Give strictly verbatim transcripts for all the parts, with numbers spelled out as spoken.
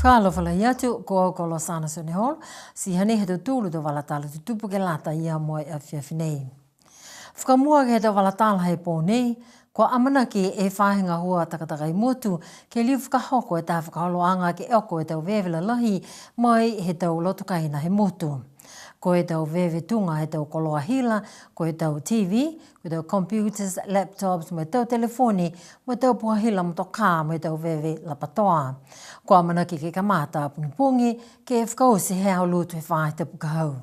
Fakaalofa lahi atu, ko au ko Losana Sioneholo, ti hanei e tau tolu tau vala tala tutupu ke lata ia mo e afiafi nei. Fakamua ke he tau vala tala he pō nei, kua amanaki e Faahi Gahua Takatakai Motu ke liu fakahoko e tau fakaholoaga ke oko e tau veve lalahi mai he tau loto kaina he motu. Ko e tau veve tuga he tau koloa hila, ko e tau T V, ko e tau computers, laptops, mo e tau telefoni, mo e tau puha hila motokā, mo e tau veve lapatoa. Kua amanaki ke kamata pogipogi, ke fakaoti he aho Lotu he faahi tapu ka hau.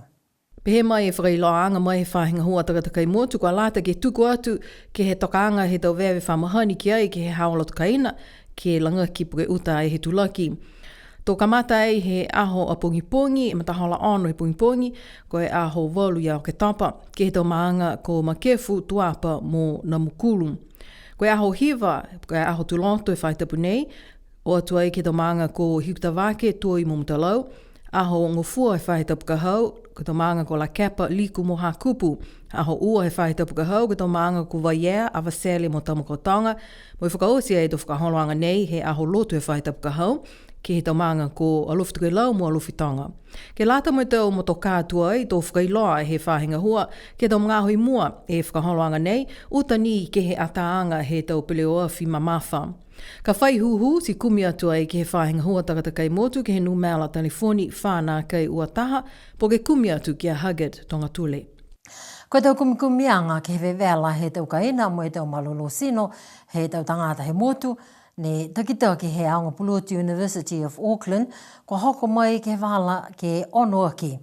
Pehē mai e fakailoaaga mai he Faahi Gahua Takatakai Motu, kua lata ke tuku atu ke he tokaaga he tau veve fa mahani ki ai ke he haau loto kaina, ke lagaki po ke uta ai he tulaki. To kamata ai he aho a pogipogi, matahola ono he pogipogi, ko e aho valu ia Oketopa, ke he tau maaga ko Makefu, Tuapa mo Namukulu. Ko e aho hiva, ko e aho Tuloto he faahi tapu nei, o atu ai ke he tau maaga ko Hikutavake, Toi mo Mutalau. Aho gofua he faahi tapu ka hau, ko e tau maaga ko Lakepa, Liku mo Hakupu. Aho ua he faahi tapu ka hau, ko e tau maaga ko Vaiea, Avatele mo Tamakautoga. Mo e fakaoti ai e tau fakaholoaga nei he aho Lotu he faahi tapu ka hau, ke he tau maaga ko Alofi Tokelau mo Alofi Toga. Ke lata mo e tau motokā tuai, to fakailoa he faahi gahua ke he tau magaaho i mua e fakaholoaga nei, uta ni ke he ataaga he tau peleoafi mamafa. Ka fai hūhū ti kumi atu ai ke he Faahi Gahua Takatakai Motu ke he numela telefoni fā nākai ua taha, po ke kumi atu ki a Huggard Tongatule. Ko e tau kumikumiaga ke he vevela he tau kaina mo e tau malolō tino he tau tagata he motu, ne takitaki he aoga pulotu University of Auckland, kua hoko mai ke he vala ke ono aki.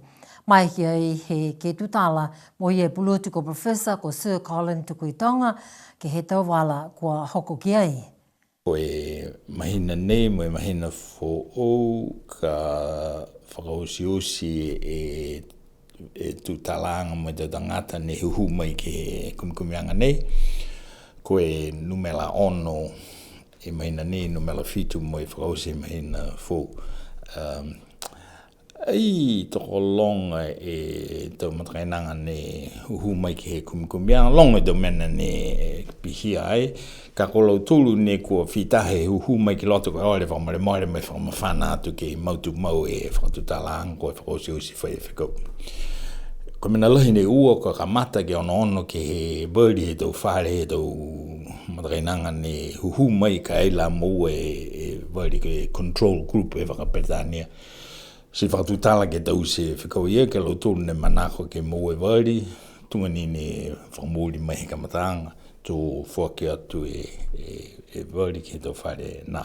Mai ki ai he ke tutala mo ia e pulotu ko Professor ko Sir Colin Tukuitonga, ke he tau vala kua hoko ki ai. Ko e mahina nei mo e mahina foou ka fakaotioti e, e tutalaaga mo e tau tagata ne hūhū mai ke he kumikumiaga nei. Ko e numela ono e mahina nei, numela fitu mo e fakaoti e mahina foou. Um, Ai tokologa e tau matakainaga ne hūhū mai ke he kumikumiaga, loga e tau mena ne pihia ai, ka ko lautolu ne kua fita he hūhū mai ki loto ko e ole fakamolemole mo e fakamafana atu ke mau tumau e fakatutalaaga ko e fakaotioti fai e fekau. Ko e mena lahi ne ua kua kamata ke onoono ke he vali he tau fale he tau matakainaga ne hūhū mai ka e ai la moua e, e vali ke control group he fakaperetania. Ti fakatutala ke taute e fekau ia ke lautolu ne manako ke moua e vali, tuga ni ne fakamooli mai he kamataaga, to foaki atu e, e, e vali ke he tau fale nā.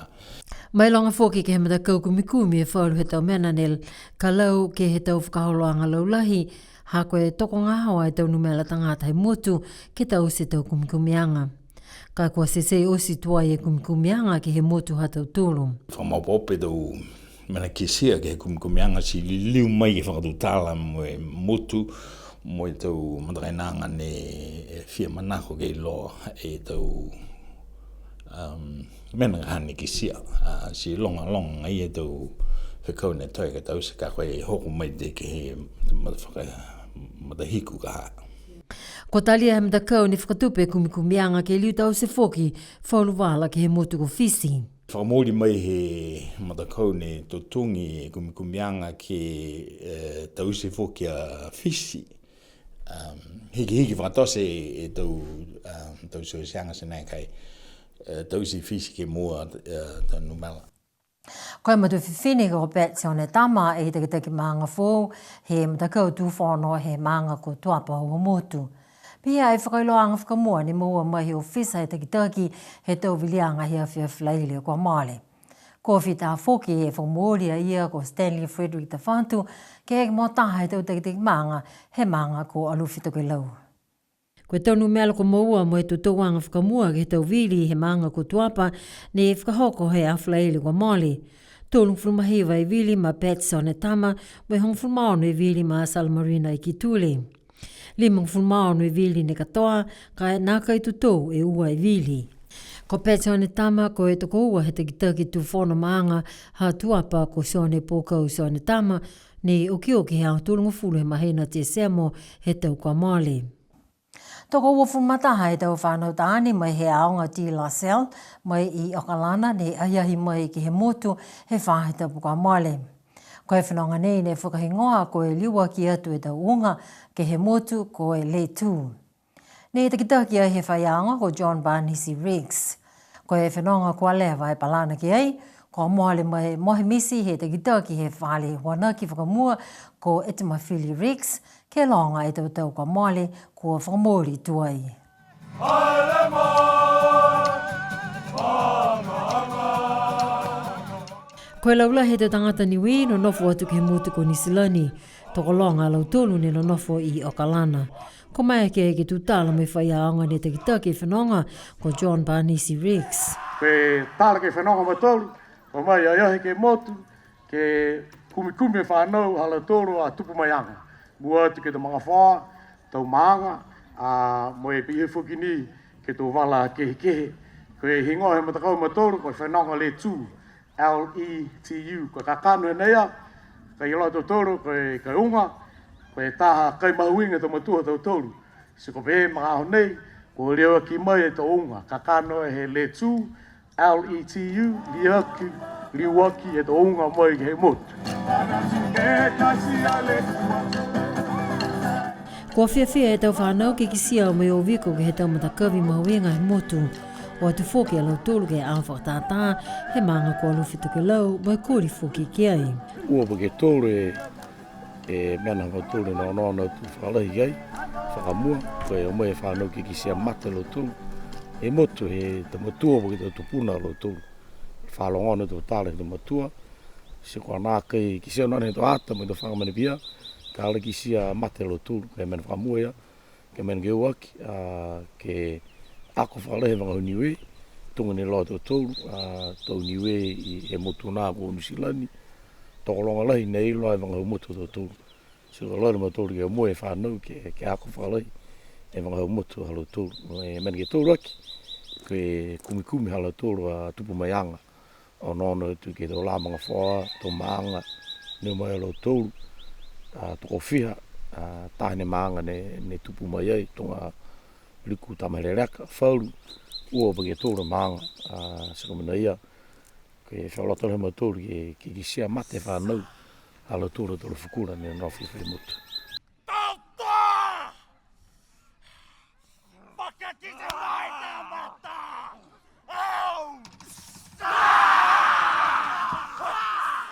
Mailoga foki ke he matakau kumikumi e falu he tau mena ne ka lau ke he tau fakaholoaga laulahi, ha ko e tokogahoa e tau numela tagata he motu ke taute e tau kumikumiaga. Ka kua teitei oti tuai e kumikumiaga ke he motu ha tautolu. Fakamaopoopo e tau mena kitia ke he kumikumiaga ti liliu mai ke fakatutala mo e motu, mo e tau matakainaga ne fia manako ke iloa e tau, um, mena ka hane kitia. A, ti logaloga agaia e tau fekau ne toe ke taute ka ko e hoko mai tei ke he mata faka-, matahiku ka ha. Kua talia he matakau ne fakatupe e kumikumiaga ke liu taute foki falu vala ke he motu ko Fisi. Fakamooli mai he matakau ne totogi e kumikumiaga ke, e, taute foki a Fisi. Um, hikihiki fakatote e tau, um, tau tauteaga ti nākai, e, taute Fisi ke moua, e, tau numela. Ko e matua fifine ko Pat Sionetama e takitaki maaga foou he matakau tufono he maaga ko Tuapa Uhomotu. Pihia e fakailoaaga fakamua ne moua mai he ofisa he takitaki he tau viliaga he afiafi Falaile kua mole. Kua fita foki e fakamooli a ia ko Stanley Frederick Tafatu, ke he mo taha he tau takitaki maaga he maaga ko Alofi Tokelau. Ko e tau numela kua moua mo e totouaga fakamua ke he tau vili he maaga ko Tuapa, ne fakahoko he aho Falaile kua mole. Tolugofulu ma hiva e vili ma Pat Sionetama, mo e hogofulu ma ono e vili ma Salamarina Ikitule. Limagofulu ma ono e vili ne katoa, ka e nākai totou e ua e vili. Ko Pat Sionetama, ko e tokoua he takitaki tufono maaga ha Tuapa ko Sione Pokau Sionetama, ne okioki he aho tolugofulu he mahina Tesemo he tau kua mole. Tokouafulu ma taha e tau fanau taane mai he aoga De La Salle, mai i Okalana, ne ahiahi mai ke he motu he faahi tapu kua mole. Ko e fenoga nei ne fakahigoa ko e liuaki atu e tau uga ke he motu ko e Letū. Ne takitaki ai he faiaoga ko John Banisi Rex. Ko e fenoga kua leva e palana ki ai, kua mole mai mo e misi he takitaki he fale huanaki fakamua ko Etemafili Rex, ke loga e tau tau kua mole, kua fakamooli tuai. Ko e laulahi he tau tagata Niue nonofo atu ke he motu ko Niu Silani, tokologa a lautolu ne nonofo i Okalana. Kua maeke ke tutala mo e faiaoga ne takitaki e fenoga ko John Banisi Rex. Ko e tala ke he fenoga ha mautolu, kua mai ahiahi ke he motu, ke kumikumi e fanau ha lautolu a tupu mai aga. Mua atu ke he tau magafaoa, tau maaga, a, mo e pihia foki ni ke he tau vala kehekehe. Ko e higoa he matakau ha mautolu, ko e fenoga Letū, L E T U. Ko e kakano nei a, ka e iloa e tautolu, ko e, ko e uga, ko e taha kai mahuiga he tau matua ha tautolu. Ti ko e pehē magaaho nei, kua liuaki mai e tau uga, kakano he Letū, L E T U, liuaki, liuaki e tau uga mai ke he motu. Kua fiafia e tau fanau ke kitia mo e o viko ke he tau matakavi mahuiga he motu. O atu foki a lautolu ke he aho fakatātā, he maaga ko Alofi Tokelau, mo e koli foki ki ai. Ua po ke tolu e e mena ha mautolu ne onoono atu fakalahi ai, fakamua, ko e o mai e fanau ke kitia mata e lautolu. E motu he tau matua po ke tau tupuna ha lautolu. Fa logona e tau tala he tau matua, ti kua nākai kitia nonā he tau ata mo e tau faga mena pihia, ka e kitia mata e lautolu, ko e mena fakamua ia, ke mena ke uaki, a, ke ako fakalahi e vagahau Niue, tuga ne iloa e tautolu, a, tau Niue i he motu nā ko Niu Silani, tokologa lahi ne iloa e vagahau motu ha tautolu. Ti kua lali a mautolu ke o mai e fanau ke, ke ako fakalahi e vagahau motu ha lautolu. E mena ke tolu aki, ke kumikumi ha lautolu a tupu mai aga. Onoono atu ke he tau lā magafaoa, tau maaga, ne o mai a lautolu, a, tokofiha, a, taha ni e maaga ne, ne tupu mai ai, tuga Liku Tamaheleleka, falu, ua po ke tolu e maaga, a, ti ko e mena ia, ke fia loto lahi a mautolu ke, ke kitia mata e fanau, ha lautolu a tau fukula ne nofo i fale motu.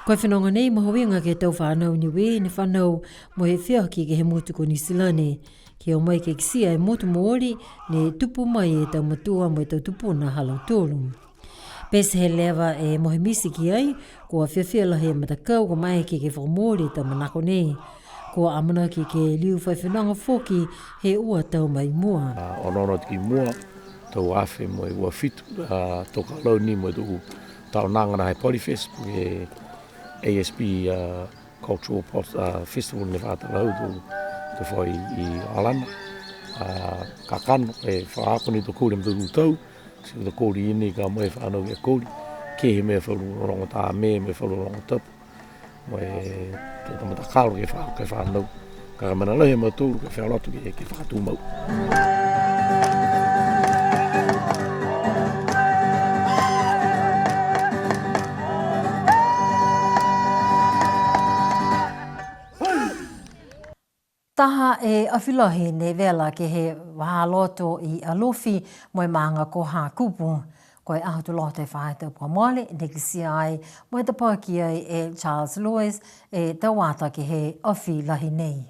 Ko e fenoga nei mahuiga ke he tau fanau Niue ne fanau mo e fia hiki ke he motu ko Niu Silani. Ke o mai ke kitia e motu mooli ne tupu mai e tau matua mo e tau tupuna ha lautolu. Pete he leva e mohe miti ki ai, kua fiafia lahi e matakau kua maeke ke fakamooli e tau manako nei. Kua amanaki ke liu fai fenoga foki he ua tau mai mua. A, onoono atu ki mua, tau afe mo e ua fitu, a, tau kalau ni mo e tau taonaga nā he Polyfest, po ke A S P, a, Cultural Pos-, a, Festival ne fakatalahau atu, atu foki i Okalana. A, kakano, e fakaako ni to koli mo to tau, ti to koli ni ka mai fanau ke koli, ke he mena falu loga tā mē, mena falu loga tapu. Mo e tau matakau ke fa-, ke fanau. Ka mena lahi a mautolu ke fia loto ke, ke fakatumau. Taha e afi lahi ne vela ke he vahāloto i Alofi mo e maaga ko Hakupu. Ko e aho Tuloto he faahi tapu kua mole, ne kitia ai mo e tapaki ai e Charles Lewis e tau ata ke he afi lahi nei.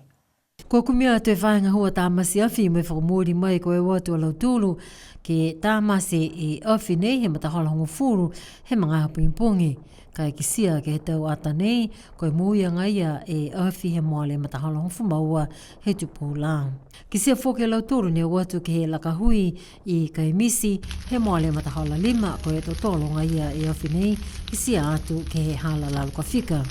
Kua kumi atu e faahi gahua tamate afi mo e fakamooli mai ko e o atu a lautolu ke tamate e afi nei he matahola hogofulu he magaaho pogipogi. Ka e kitia ke he tau ata nei, ko e moui agaia e afi he mole matahola hogofulu ma ua he tupou lā. Kitia foki e lautolu ne o atu ke he laka hui i Kaimiti he mole matahola lima, ko e totolo agaia e afi nei, kitia atu ke he hala lalo kafika.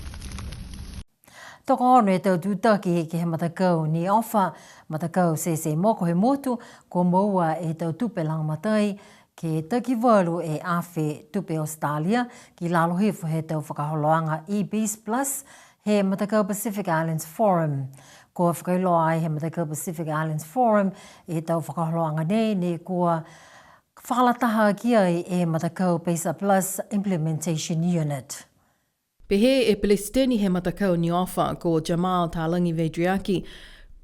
Tokoono e tau tutaki ke he matakau NIOFA, matakau sese moko he motu, kua moua e tau tupe lagomatai, ke taki valu e afe tupe Australia, ki lalo hifo he tau fakaholoaga eBeast Plus, he matakau Pacific Islands Forum. Kua fakailoa ai he matakau Pacific Islands Forum e tau fakaholoaga nei, ne kua fakalataha ki ai e matakau PACER Plus Implementation Unit. Pehē e Pelesiteni he matakau NIOFA ko Jamal Talagi Vedriaki,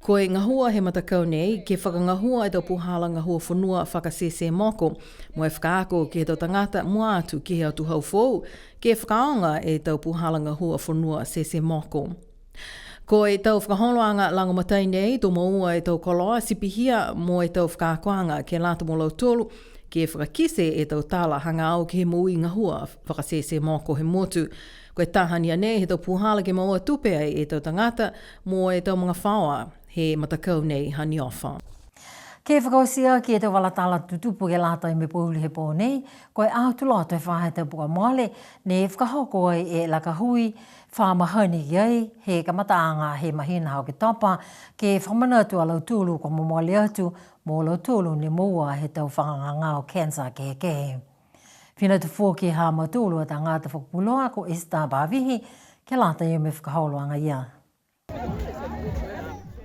ko e gahua he matakau nei ke fakagahua e tau puhala gahua fonua fakasese moko, mo e fakaako ke he tau tagata mua atu ke he atuhau foou, ke fakaaoga e tau puhala gahua fonua sese moko. Ko e tau fakaholoaga lagomatai nei, to moua e tau koloa, ti pihia mo e tau fakaakoaga ke lata mo lautolu, ke fakakite e tau tala hagaao ke he moui gahua fakasese moko he motu. Ko e taha ni a nei he tau puhala ke moua tupe ai e tau tagata mo e tau magafaoa he matakau nei ha NIOFA. Ke fakaoti aki e tau vala tala tutupu ke lata mo e pouli he pō nei, ko e Aho Tuloto he faahi tapu kua mole, ne fakahoko ai e laka hui fa mahani ki ai he kamataaga he mahina ha Oketopa, ke fakamanatu a lautolu kua momole atu mo lautolu ne moua he tau fakagagao cancer kehekehe. Fina atu foki ha mautolu a tagata fakapuloa ko Esther Pavihi, ke lata ia mo e fakaholoaga ia.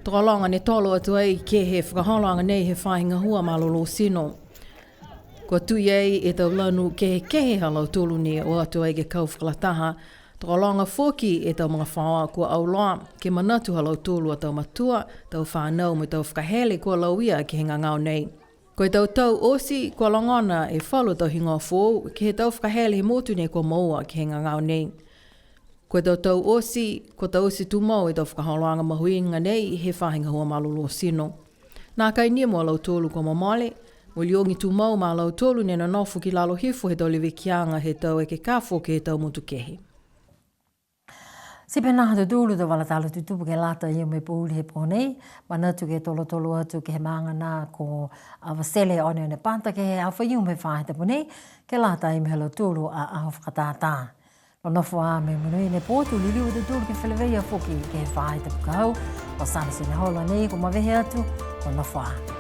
Tokologa ne tolo atu ai ke he fakaholoaga nei he faahi gahua malolō tino. Kua tui ai e tau lanu kehekehe ha lautolu ne o atu ai ke kau fakalataha. Tokologa foki e tau magafaoa kua auloa ke manatu ha lautolu a tau matua, tau fanau mo e tau fakahele kua lauia ke he gagao nei. Ko e tau tau oti, kua logona e falu tau higoa foou ke he tau fakahele he motu ne kua moua ke he gagao nei. Ko e tau tau oti, kua taute tumau e tau fakaholoaga mahuiga nei he faahi gahua malolō tino. Nākai ni mo lautolu kua momole, mo e liogi tumau ma lautolu ne nonofo ki lalo hifo he tau levekiaga he tau ekekafo ke he tau motu kehe. Ti pihia ha tautolu tau vala tala tutupu ke lata ia mo e pouli he pō nei, manatu ke tolotolo atu ke he maaga nā ko Avatele Oneonepata ke he afiafi he faahi tapu nei, ke lata ia mo e ha lautolu a aho fakatātā. Kua nofo ā mo e monuina e pō, to liliu a tautolu ke feleveia foki ke he faahi tapu ka hau. Ko Sami Sinaholo nei kua mavehe atu, kua nofo ā.